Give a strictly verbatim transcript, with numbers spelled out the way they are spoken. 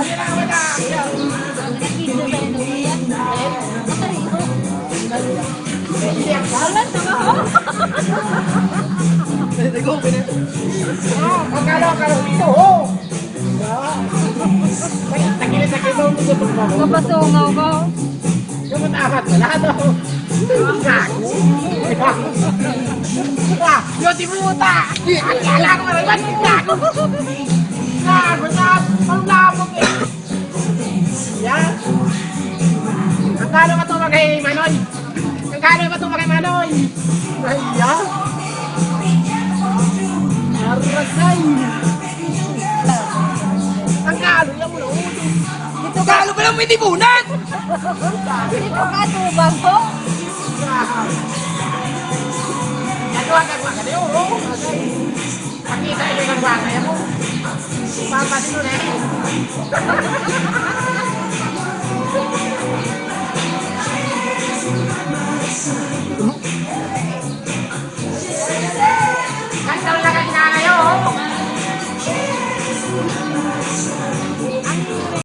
Ano na, wala. Nag-video sa inyo, kuya. Makariho. Wala, tama, ho? Nag-open na. Ah, magkano, magkano dito, ho? Ay, takilid, takilid, ho. Kapasungaw ka, ho. Yung matakas, wala daw. Gago. Ah, yun, di mo uta. Ang kala ko, wala, gago. Gago na, ang labog eh. Yan. Ang kala ba ito, magay Manoy? Ang kala ba ito, magay Manoy? Ay, yan. Aragay. Ang kala, yan mo na, ulo. Ito ka, ano ba lang may tibunan? Dito ka, tubag ko. Gagawa, gagawa ka, di, oo. Pakita yung gagawa, kaya mo. Papa, sino na yun?